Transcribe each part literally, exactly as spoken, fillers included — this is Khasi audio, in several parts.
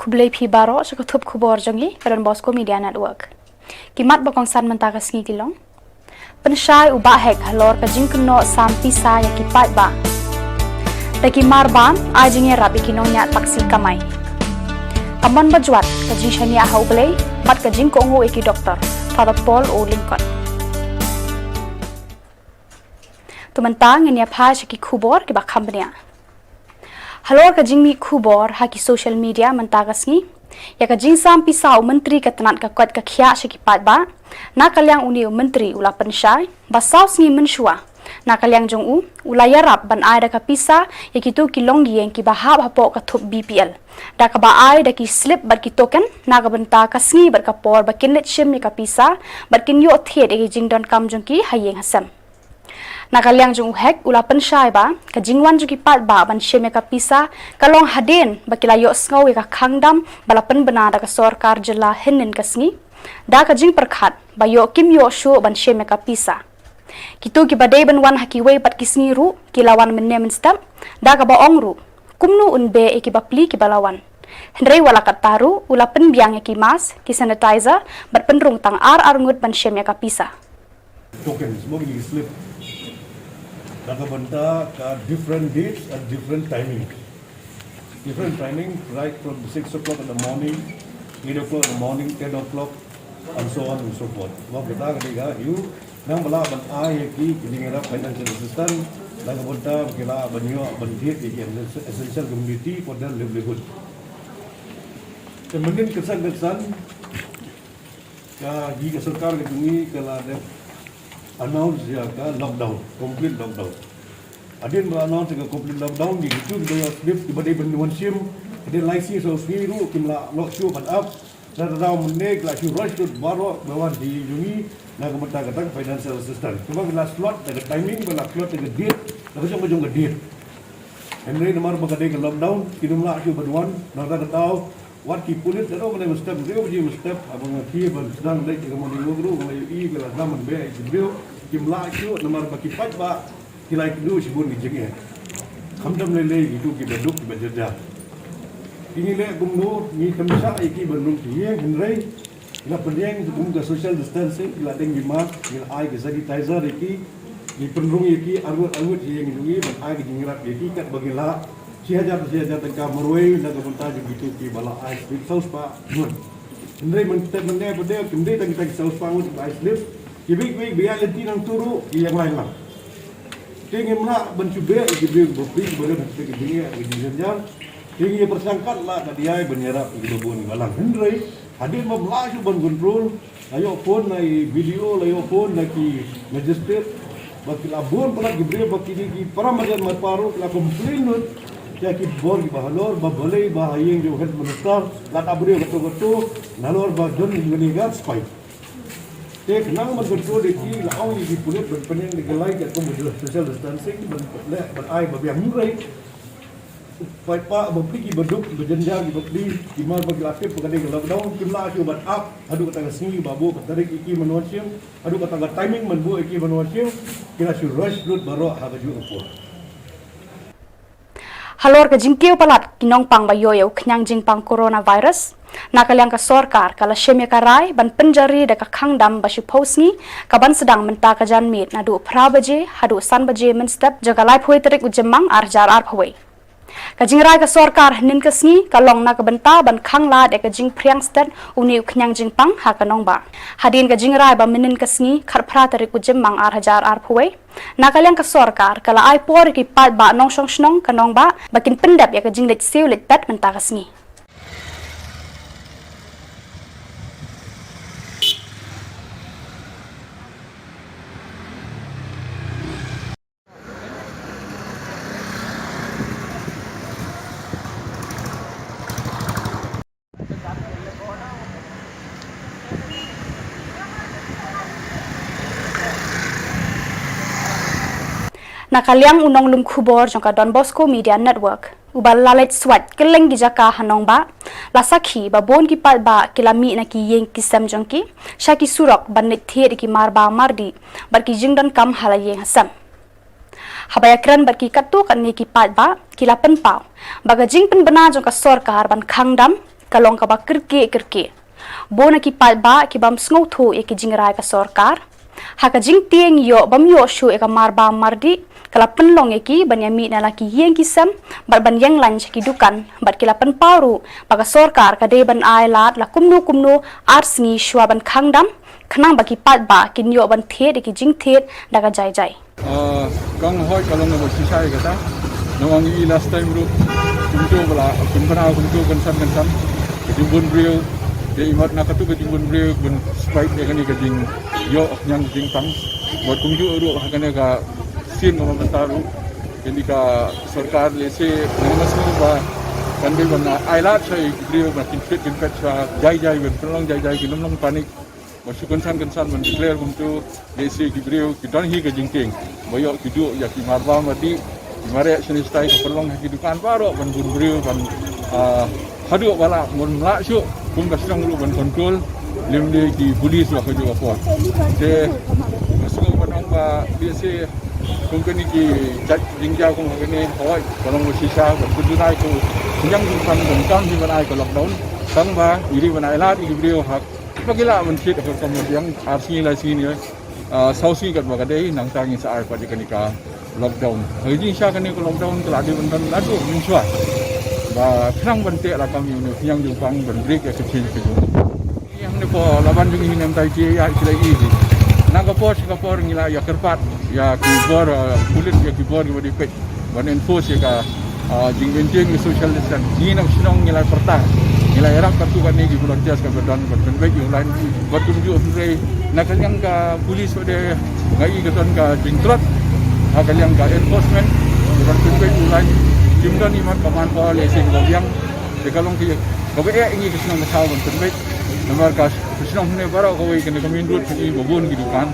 Khublei phi baroh sha ka thup khubor jong ngi ka Don Bosco Media Network. Ki mat ba kongsan mynta ka sngi ki long: Pynshai u Bah Hek halor ka jingkynnoh sam pisa ïa ki paidbah. Da ki marbam ai jingïarap ïa ki nongñiah taksi kamai. Ka mon ba jwat, ka jingshaniah ha U Blei bad ka jingkohnguh ïa ki doktor, Father Paul O Lyngkot. To mynta ngin ïa phai sha ki khubor kiba kham bniah. Halor ka jingmih khubor ha ki social media mynta ka sngi ïa ka jingsam pisa u Myntri ka tnat ka koit ka khiah sha ki paidbah, na ka liang une u Myntri u la pynshai ba saw sngi mynshuwa, na ka liang jong u, u la ïarap ban ai da ka pisa ïa kito ki longïing kiba hap hapoh ka thup B P L, da kaba ai da ki slip bad ki token na ka bynta ka sngi bad ka por ba kin leit shim ïa ka pisa bad kin ïoh thied ïa ki jingdonkam jong ki ha ïing ha sem. Na ka liang jong u Hek u la pynshai ba ka jingwan jong ki paidbah ban shim ïa ka pisa ka long hadien ba ki la ïohsngew ïa ka khang dam ba la pynbna da ka sorkar jylla hynnin ka sngi, da ka jingpyrkhat ba ïoh kim ïoh shuh ban shim ïa ka pisa. Kito kiba dei ban wan ha kiwei pat ki sngi ruh ki la wan mynne mynstep, da kaba ong ruh kumno un beh ïa ki bapli kiba la wan. Hynrei wat la katta ruh u la pynbiang ïa ki mask, ki sanitizer bad pynrung tang ar ar ngut ban shim ïa ka pisa. Tokens, mo, ki slip. Na ka bynta ka different dates and different timing. Different timing, right from six o'clock in the morning, eight o'clock in the morning, ten o'clock, and so on and so forth. Mo, kita ka dei ka ïoh nang ba lah ban ai ïa ki, ki jingïarap financial assistance na ka bynta ba ki lah ban ïoh ban thied ïa ki essential commodity for their livelihood. Te mynnin ka san ka san, ka, hi ka sorkar ka jong ngi ka la dep announce ïa ka lockdown, complete lockdown. Hadien ba announce ïa ka complete lockdown, ki, kitu kiba ïoh slip kiba dei ban wan shim, hadien lai sngi saw sngi ruh kim lah noh shuh ban ap. Lada daw mynne ki la shu rush lut baroh ba wan ki jong ngi na ka bynta kata ka financial assistance. Kumba ki la slot da ka timing, ba la slot da ka date, da ka jong ka jong ka date. Hynrei namar ba ka dei ka lockdown, kim lah shuh ban wan, na kata ka daw wat ki pulit, ka dei mynne mynstep, hynriew baje mynstep, haba nga khie ban sdang leit ïa ka morning walk ruh, nga ïohi ba la sdang ban beh ïa ki briew, kim lah shuh namar ba ki paidbah ki la ïakynduh shibun ki jingeh. Khamtam lei lei kitu kiba duk kiba jynjar. Ngi leh kumno, ngi kynshah ïa ki ban rung sha ïing, hynrei ngi la pynïeng kum ka social distancing, ngi la deng ki mask, ngi la ai ki sanitizer ïa ki, ngi pynrung ïa ki arngut arngut sha ïing jong ngi ban ai ka jingïarap ïa ki katba ngi lah, shi hajar shi hajar tyngka marwei na ka bynta jong kitu kiba la ai slip saw spah ngut. Hynrei mynta mynne pat de kim dei tang kita ki saw spah ngut ba ai slip, kiwei kiwei ba ïaid lynti nangta ruh ki ïeng lain lang. Te ngim lah ban shu beh ïa ki briew kiba pli kiba don ha kata ka jingeh ka jingjynjar. Te ngi ïa pyrshang katba lah ka dei ban ïarap ïa kiba bun kiba lang, hynrei hadien bym lah shuh ban control, la ïoh phone na i B D O, la ïoh phone na ki magistrate ba ki la bun palat ki briew ba ki dei ki para marjan marpa ruh ki la complain lut ïa ki bor kiba halor ba balei ba ha ïing jong health minister la da briew katto katto nalor ba don kane ka spike. Te khnang ban control ïa ki la ong ïa ki pulit ban pynïeng da ki light katkum ka social distancing ban leh ban ai ba biang, hynrei paidbah ba pli kiba duk kiba jynjar kiba pli ki mar ba ki la tip ba ka dei ka lockdown kim lah shuh ban ap haduh kata ka sngi ba buh ka tarik ïa ki ban wan shim, haduh kata ka timing ban buh ïa ki ban wan shim, ki la shu rush lut baroh ha kajuh ka por. Halor ka jingkiew palat ki nongpang ba ïoh ïa u khñiang jingpang coronavirus, na ka liang ka sorkar ka la shim ïa ka rai ban pynjari da ka khang dam ba shiphew sngi, ka ban sdang mynta ka janmiet naduh phra baje haduh san baje mynstep jong ka laiphew tarik u Jymmang ar hajar arphew wei. Ka jingrai ka sorkar hynnin ka sngi ka long na ka bynta ban khang lad ïa ka jingphriang stet une u khñiang jingpang ha ka nongbah. Hadien ka jingrai ba mynnin ka sngi khatphra tarik u Jymmang ar hajar arphew wei, na ka liang ka sorkar ka la ai por ïa ki paidbah nongshong shnong ka nongbah ba kin pyndep ïa ka jingleit siew leit pet mynta ka sngi. Na ka liang u nonglum khubor jong ka Don Bosco Media Network, u Bah Lalit Swat, kylleng ki jaka ha nongbah la sakhi ba bun ki paidbah ki la mih na ki ïing ki sem jong ki sha ki surok ban leit thied ïa ki marbam mardih bad ki jingdonkam ha la ïing ha sem. Haba ïakren bad ki katto katne ki paidbah, ki la pynpaw ba ka jingpynbna jong ka sorkar ban khang dam ka long kaba kyrkieh kyrkieh. Bun na ki paidbah ki bym sngewthuh ïa ki jingrai ka sorkar. Ha ka jingtieng ïoh bym ïoh shuh ïa ka marbam mardih, ka la pynlong ïa ki ban ïamih na la ki ïing ki sem bad ban ïeng lain sha ki dukan, bad ki la pynpaw ruh ba ka sorkar ka dei ban ai lad la kumno kumno ar sngi shuwa ban khang dam, khnang ba ki paidbah kin ïoh ban thied ïa ki jingthied da ka jai jai. Ah, kong hoi ka long ba shisha ïa kata. Nang ong i last time ruh kumto ba la pynbna kumto kynsan kynsan. Ka jingbun briew, ïa imat na katu ka jingbun briew bun spite ïa kane ka jingïoh ñiang jingpang. Bad kumjuh ruh ha kane ka sien ka mynta ruh, kane ka sorkar lehse nang mas ba kan dei ban ai lad sha ki briew ba kin peit kin peit sha jai jai, ban pynlong jai jai, kin ym long panik. Ba shu kynsan kynsan ban declare kumtu, lehse ki briew ki don hi ka jingtieng ba ïoh ki duh ïa ki marbam mardih, ki mareh shane shatai, ka pynlong ha ki dukan baroh ban bun briew ban, ah, haduh ba lah, mon lah shuh kum ka shnong ruh ban control lymne ki police ba ka juh ka por. Te ka sngewbha ban ong ba lehse kum kane ki jait jingjaw kum ha kane, hoi ka long ba shisha ban pynjunai, ka ñiang jingpang ban kam hi ban ai ka lockdown, tang ba ngi dei ban ai lad ïa ki briew ha ba ki lah ban thied ha ka kam biang ar sngi lai sngi ne, ah, saw sngi katba ka dei, nangta ngin sa ai pat ïa kane ka lockdown. Ha ka jingshisha kane ka lockdown ka la dei ban don naduh mynshuwa ba khnang ban teh lakam ïa une u ñiang jingpang, ban break ïa ka chain ka jong u. Hangne hapoh Laban jong ngi ne mynta ïa ki la ïohi. Na ka por sha ka por ngi la ïa kyrpad ïa ki bor, ah, pulit, ïa ki bor kiba dei peit ban enforce ïa ka, ah, jing-maintain ïa ka social distance. Ngi na shnong ngi la pyrta, ngi la ïarap katto katne ki volunteers kaba don ban pynbeit ïa u lain. Bad kumjuh hynrei na ka liang ka police pat de nga i ka don ka jingtlot ha ka liang ka enforcement ban pynbeit ïa u lain. Kim don imat ka manpower lehse kaba biang. Te ka long kaba eh ïa ngi ka shnong ka thaw ban pynbeit. Namar ka shnong hangne baroh kawei kane ka main road, kane ba bun ki dukan.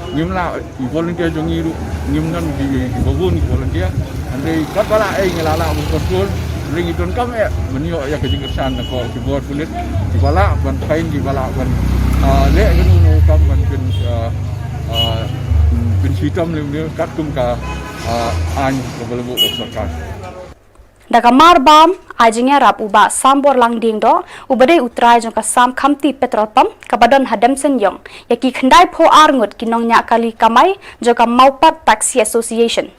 Ngim lah, i volunteer jong ngi ruh ngim don, ki, kiba bun ki volunteer. Hynrei katba lah ei ngi la lah ban control. Hynrei ngi donkam eh ban ïoh ïa ka jingkyrshan na ka bor pulit, kiba lah ban fine, kiba lah ban, ah, leh kano kano ka kam ban pyn, ah, ah, pynshitom lem lem katkum ka, ah, aiñ kaba la buh ka sorkar. Da ka marbam ai jingïarap u Bah Samborlang Diengdoh, uba dei u trai jong ka Sam Khamti Petrol Pump kaba don ha Demsenïong, ïa ki khyndaiphew ar ngut ki nongñiah kali kamai jong ka Mawpat Taxi Association.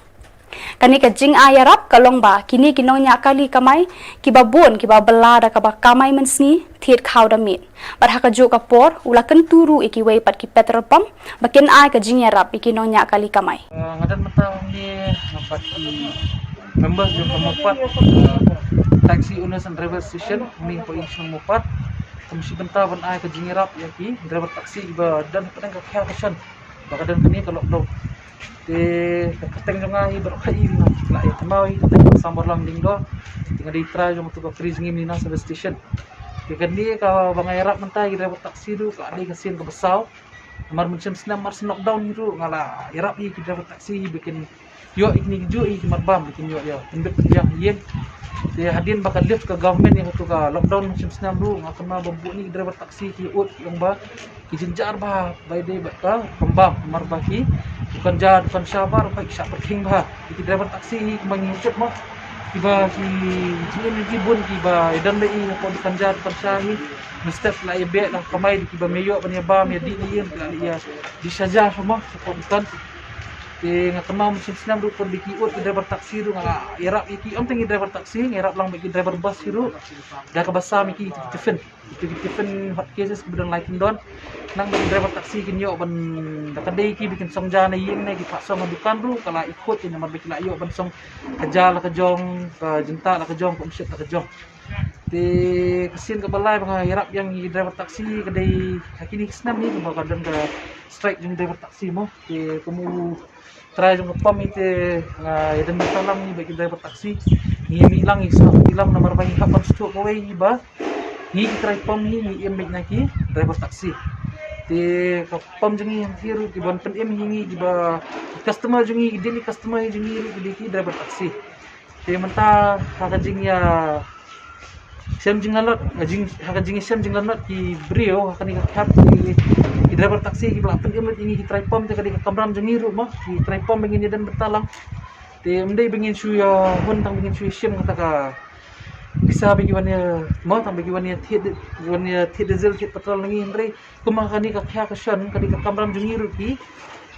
Kane ka jingai ïarap ka long ba kine ki nongñiah kali kamai kiba bun kiba bylla da kaba kamai mynsngi thied khaw da miet. Bad ha kajuh ka por u la kyntu ruh ïa kiwei pat ki petrol pump ba kin ai ka jingïarap ïa ki nongñiah kali kamai. Ah, nga don mynta hangne bad ki members jong ka Mawpat, ah, Taxi Owners and Driver Association, hangne hapoh Ïing Shnong Mawpat. Kum shi bynta ban ai ka jingïarap ïa ki driver taxi ba don hapdeng ka khiah ka shon ba ka don kane ka lockdown. Te ka kyrteng jong nga hi baroh kawei nga la ïa kynmaw hi, kyrteng Samborlang Diengdoh. Te nga dei trai jong uto ka Kri Jingim Nina Service Station. Te kane kaba nga ïarap mynta ïa ki driver taxi ruh ka dei ka sien kaba saw. Namar mynshem snem mar shen lockdown hi ruh nga la ïarap ïa ki driver taxi hi ba kin ïoh ïa kine kijuh ïa ki marbam ba kin ïoh ïa pynbit pynbiang ïing. Te hadien ba ka lift ka government ïa kato ka lockdown mynshem snem ruh nga kynmaw ba bun ki driver taxi ki ud ki ong ba ki jynjar bha ba ïadei bad ka pynbam, namar ba ki dukan ja dukan sha baroh ki shah pyrkhing bha. Ki driver taxi hi kumba ngi ïohi mo, kiba ki jingim ki bun kiba ïadon bad i hapoh dukan ja dukan sha hi. Mynstep la ïa beh la kamai, kiba me ïoh ban ïa bam ïa dih ïing la ïa dih sha ja mo hapoh dukan. Te nga kynmaw mynshem snem ruh pyrdi ki ud ki driver taxi ruh nga la ïarap ïa ki, ym tang ki driver taxi, nga ïarap lang bad ki driver bus hi ruh. Da kaba sam ïa ki, ki tiffin, ki tiffin hot cases kiba don lai kyndon. Nang ba ki driver taxi kin ïoh ban, da ka dei ki ba kin song ja na ïing ne ki phah song ha dukan ruh ka la i khot ïa, namar ba ki la ïoh ban song ka ja la ka jong, ka jyntah la ka jong, ka umsyep la ka jong. Te ka sien kaba lai ba nga ïarap ïa ki driver taxi ka dei ha kine ki snem hi kaba ka don ka strike jong driver taxi mo. Te kum u trai jong ka pom hi te nga ïadon bynta lang ngi bad ki driver taxi. Ngi mih lang ngi sah mih lang namar ba ngi hap ban sngewthuh kawei hi ba ngi ki trai pom hi ngi im beit na ki driver taxi. Te ka pom jong ngi hi ruh kiban pynim hi ngi kiba customer jong ngi, ki daily customer jong ngi ruh ki dei ki driver taxi. Te mynta ha ka jingïa shem jinglanot, ha jing, ha ka jingïashem jinglanot ki briew ha kane ka khmat ki, ki driver taxi kiba la pynim lut ïa ngi ki trai pom, te ka dei ka kamram jong ngi ruh mo, ki trai pom ba ngin ïadon bynta lang. Te ym dei ba ngin shu ïa hun tang ba ngin shu ïa shim kata ka Pisa ba ki wan ïa mo tang ba ki wan ïa thied, ki wan ïa thied diesel, thied petrol na ngi, hynrei kum ha kane ka khia ka shon, kane ka kamram jong ngi ruh ki,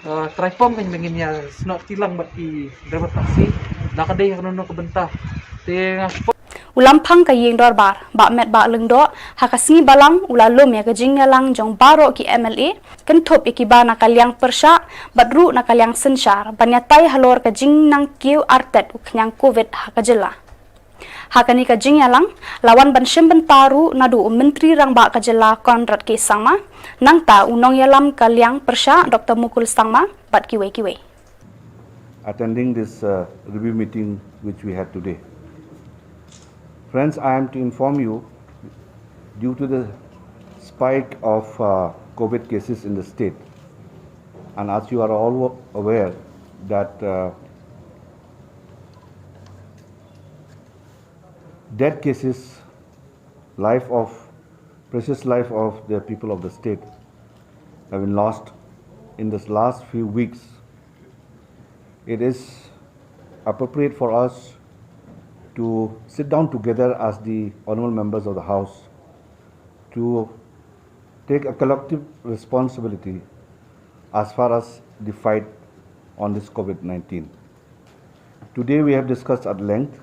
eh, trai pom kan ba ngin ïa snoh kti lang bad ki driver taxi da ka dei ha kano kano ka bynta. Te nga U Lamphang ka Ïing Dorbar, Bah Metbah Lyngdoh, ha ka sngi Balang u la lum ïa ka jingïalang jong baroh ki M L A, kynthup ïa kiba na ka liang pyrshah bad ruh na ka liang synshar ban ïatai halor ka jingnang kiew artet u khñiang Covid ha ka jylla. Ha kane ka jingïalang la wan ban shim bynta ruh naduh u Myntri Rangbah ka jylla Conrad K Sangma, nangta u nongïalam ka liang pyrshah Doctor Mukul Sangma bad kiwei kiwei. Attending this uh, review meeting which we had today. Friends, I am to inform you, due to the spike of uh, Covid cases in the state, and as you are all aware that uh, dead cases, life of, precious life of the people of the state have been lost in this last few weeks. It is appropriate for us to sit down together as the honorable members of the House to take a collective responsibility as far as the fight on this Covid nineteen. Today we have discussed at length.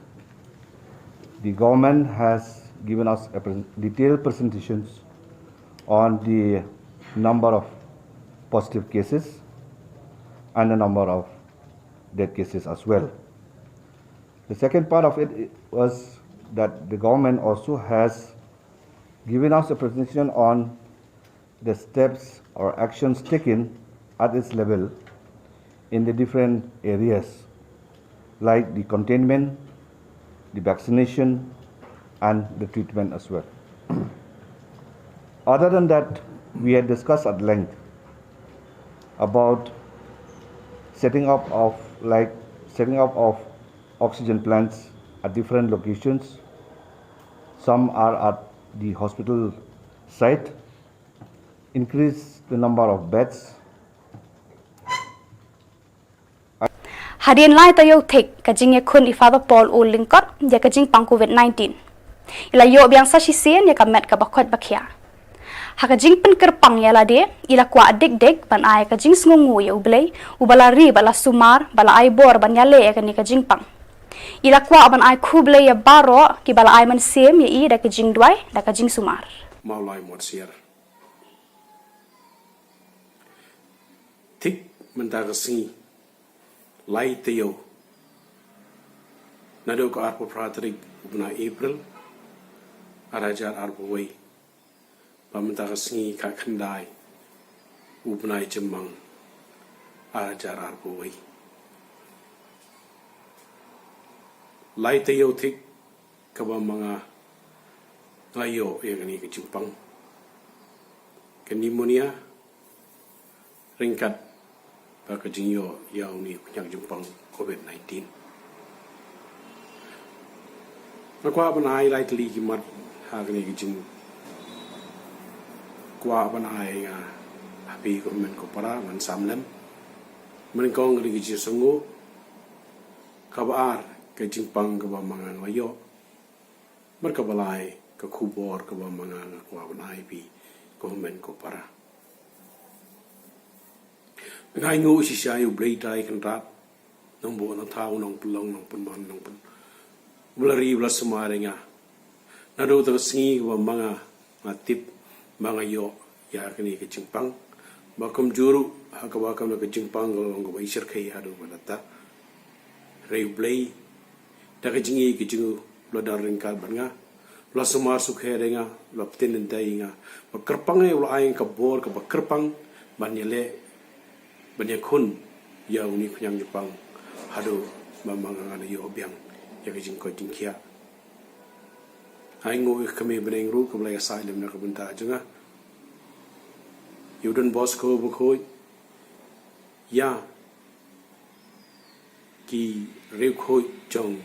The government has given us a pres- detailed presentations on the number of positive cases and the number of dead cases as well. The second part of it was that the government also has given us a presentation on the steps or actions taken at its level in the different areas, like the containment, the vaccination, and the treatment as well. Other than that, we had discussed at length about setting up of, like, setting up of oxygen plants at different locations. Some are at the hospital site, increase the number of beds. Hadien lai taïew thik ka jingïakhun i Father Paul U Lyngkot ïa ka jingpang Covid nineteen. I la ïoh biang sa shisien ïa ka met kaba koit ba khiah. Ha ka jingpynkyrpang ïa lade, i la kwah dik dik ban ai ka jingsngewnguh ïa U Blei uba la ri bad la sumar bad la ai bor ban ïaleh ïa kane ka jingpang. I la kwah ban ai khublei ïa baroh kiba la ai mynsiem ïa i da ka jingduwai da ka jingsumar. Mawlai Motsiar. Thik mynta ka sngi lai taïew naduh ka arphew phra tarik u bnai April ar hajar arphew wei ba mynta ka sngi ka khyndai u bnai Jymmang ar hajar arphew wei. Lai taïew thik kaba ma nga nga ïoh ïa kane ka jingpang ka pneumonia ryngkat bad ka jingïoh ïa une u khñiang jingpang Covid nineteen. Nga kwah ban ai lai tylli ki mat ha kane ka jingkwah ban ai nga ha phi ko hynmen ko para ban sam lem. Mynnyngkong kane ka jingsngewnguh, kaba ar ka jingpang kaba ma nga nga ïoh. Bad kaba lai ka khubor kaba ma nga nga kwah ban ai phi ko hynmen ko para. Nga ainguh shisha ïa U Blei Trai Kynrad, Nongbuh Nongthaw, Nongpynlong Nongpynman, Nongpyn- ba la ri ba la sumar ïa nga. Naduh ta ka sngi kaba ma nga nga tip ba nga ïoh ïa kane ka jingpang. Ba kumjuh ruh ha kaba kam da ka jingpang ka long kaba i shyrkhei haduh ba la ta. Hynrei U Blei da ka jingïeit ka jong u u la don ryngkat bad nga, u la sumar sukher ïa nga, u la pynthikna ïa nga, ba kyrpang ïa u la ai nga ka bor kaba kyrpang ban ïaleh ban ïakhun ïa une u khñiang jingpang haduh ba ma nga ngan ïoh biang ïa ka jingkoit jingkhiah. Ainguh ïa ka kmie bneng ruh kaba la ïasaid lem na ka bynta jong nga, ïa u Don Bosco Bakhuid, ïa ki riewkhuid jong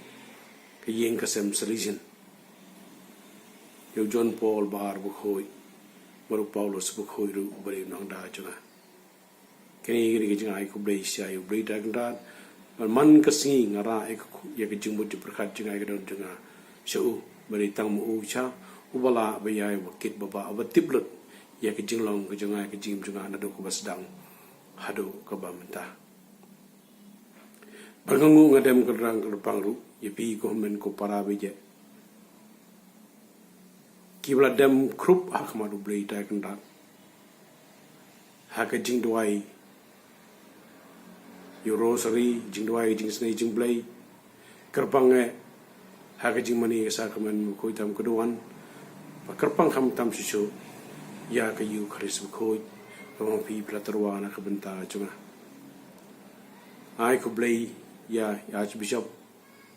ka ïing ka sem Salesian, ïa u John Paul Bar Bakhuid bad u Paulus Bakhuid ruh uba dei u nongda jong nga. Kane ka dei ka jingai khublei shisha ïa U Blei Trai Kynrad. Bad man ka sngi nga rah ïa ka jingmut jingpyrkhat jingai ka don jong nga sha u. Ba dei tang ma u shisha uba lah ba ïai ba kit ba ba ba tip lut ïa ka jinglong ka jong nga, ka jingim jong nga naduh kaba sdang haduh kaba mynta. Ba nga nguh nga dem kyrpang ruh ïa phi ko hynmen ko para ba ïeit kiba la dem khrup ha khmat U Blei Trai Kynrad ha ka jingduwai ïa u rosary, jingduwai, jingsnei jingblei. Kyrpang eh ha ka jingmane ka sakramen bakhuid tam ka duwan. Ba kyrpang khamtam shisha ïa ka Eukharist bakhuid ba ma phi phi la tyrwa na ka bynta jong nga. Ai khublei ïa Archbishop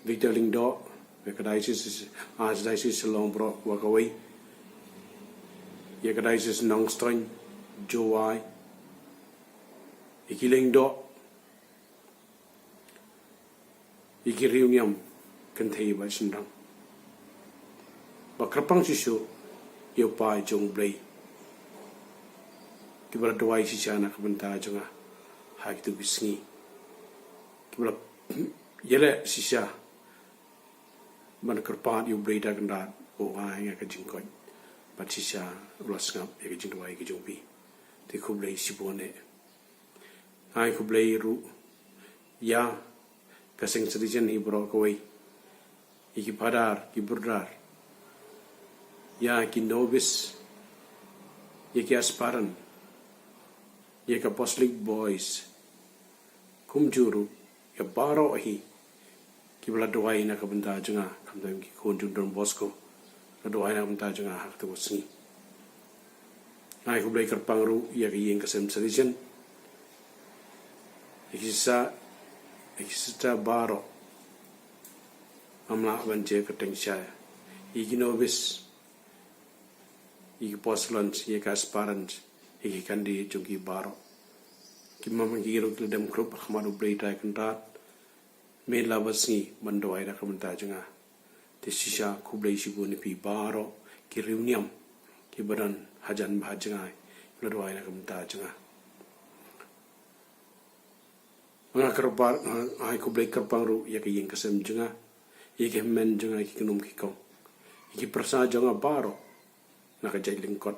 Victor Lyngdoh, ïa ka diocese, Archdiocese Shillong baroh wa kawei, ïa ka diocese Nongstoiñ, Jowai, ïa ki Lyngdoh, ïa ki riewniam kynthei bad shynrang. Ba kyrpang shisha ïa u paid jong U Blei kiba la duwai shisha na ka bynta jong nga ha kito ki sngi, kiba la ïaleh shisha ban kyrpad ïa U Blei Trai Kynrad u ai ïa ka jingkoit bad shisha u la sngap ïa ka jingduwai ka jong phi. Te khublei shibun eh. Ai khublei ruh ïa ka seng Salesian hi baroh kawei, ïa ki phadar, ki brother, ïa ki novice, ïa ki aspirant, ïa ka Apostolic Boys, kumjuh ruh ïa baroh hi kiba la duwai na ka bynta jong nga, khamtam ki khun jong Don Bosco la duwai na ka bynta jong nga ha kato ka sngi. Ai khublei kyrpang ruh ïa ka ïing ka sem Salesian, ïa ki sister, ïa ki sister baroh, ym lah ban jia kyrteng shai, ïa ki novice, ïa ki postulants, ïa ki aspirants, ïa ki candidate jong ki baroh. Ki mam ki ruh ki la dem khrup ha khmat U Blei Trai Kynrad miet la bad sngi ban duwai na ka bynta jong nga. Te shisha khublei shibun ïa phi baroh ki riewniam kiba don hajan bad hajngai kiba la duwai na ka bynta jong nga. Nga kyrpad, nga ai khublei kyrpang ruh ïa ka ïing ka sem jong nga, ïa ki hynmen jong nga, ïa ki khynnah ki kong, ïa ki pyrsa jong nga baroh na ka jaid lyngkot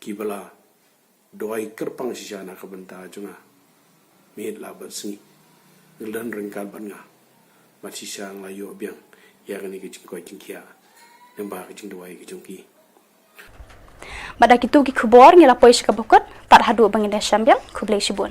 kiba la duwai kyrpang shisha na ka bynta jong nga miet la bad sngi. Ngi la don ryngkat bad nga bad shisha nga la ïoh biang ïa kane ka jingkoit jingkhiah lyngba ka jingduwai ka jong ki. Bad da kito ki khubor ngi la poi sha kaba kut, tad haduh ba ngin ïa shem biang, khublei shibun.